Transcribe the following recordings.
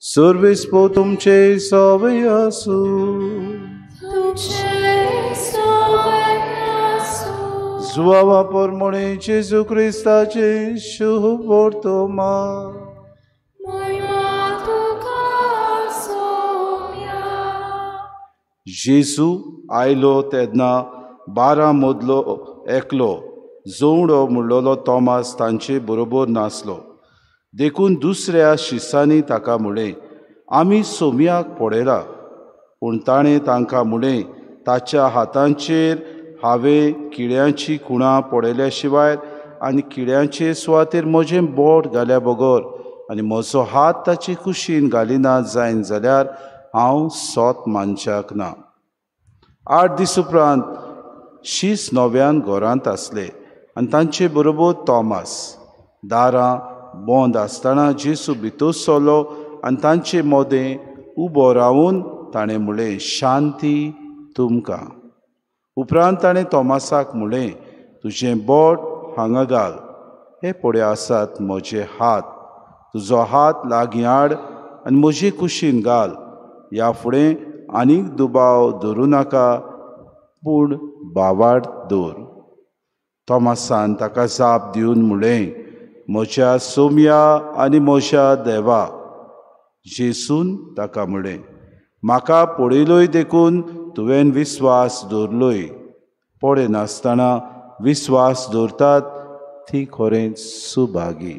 सर्वेस्पो तुमचे सवय आसूं. जुवावा परमणे जेजू क्रिस्ताचे शुभ वर्तमान. जेजू आयलो तेन्ना 12 मदलो एकलो जोवडो म्हणलेलो तोमास तांचे बरोबर नासलो. देखून दुसऱ्या शिसांनी ताका म्हळें, आमी सोमयाक पळयला. पूण ताणें तांकां म्हळें, ताच्या हातांचेर हांवें किड्यांची खुणां पळयल्या शिवाय आनी किड्यांचे सुवातेर म्हजें बोट घाल्या बगर आनी म्हजो हात ताचे कुशीन घालिना जायन जाल्यार हांव सोत मानच्याक ना. 8 दीस उपरांत शीस नव्यान घरांत आसले आनी तांचे बरोबर तोमास. दारां बंद आसतना जेसू भितर सरलो आनी तांचे मदें उबो रावून ताणें म्हळें, शांती तुमकां. उपरांत ताणें तोमासाक म्हळें, तुजें बोट हांगा घाल, हे पळय आसात म्हजे हात, तुजो हात लागीं हाड आनी म्हजे कुशीन घाल. ह्या फुडें आनीक दुबाव धरूं नाका, पूण भावार्थ दवर. तोमासान ताका जाप दिवन म्हळें, म्हज्या सोमया आनी म्हज्या देवा. जेसून ताका म्हळें, म्हाका पळयलोय देखून तुवें विस्वास दवरलोय. पळयनासतना विस्वास दवरतात ती खरेंच सुभागी.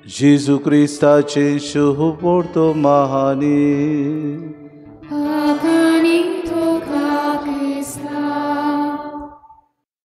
जेजू क्रिस्ताचे शुभ वर्तमानी.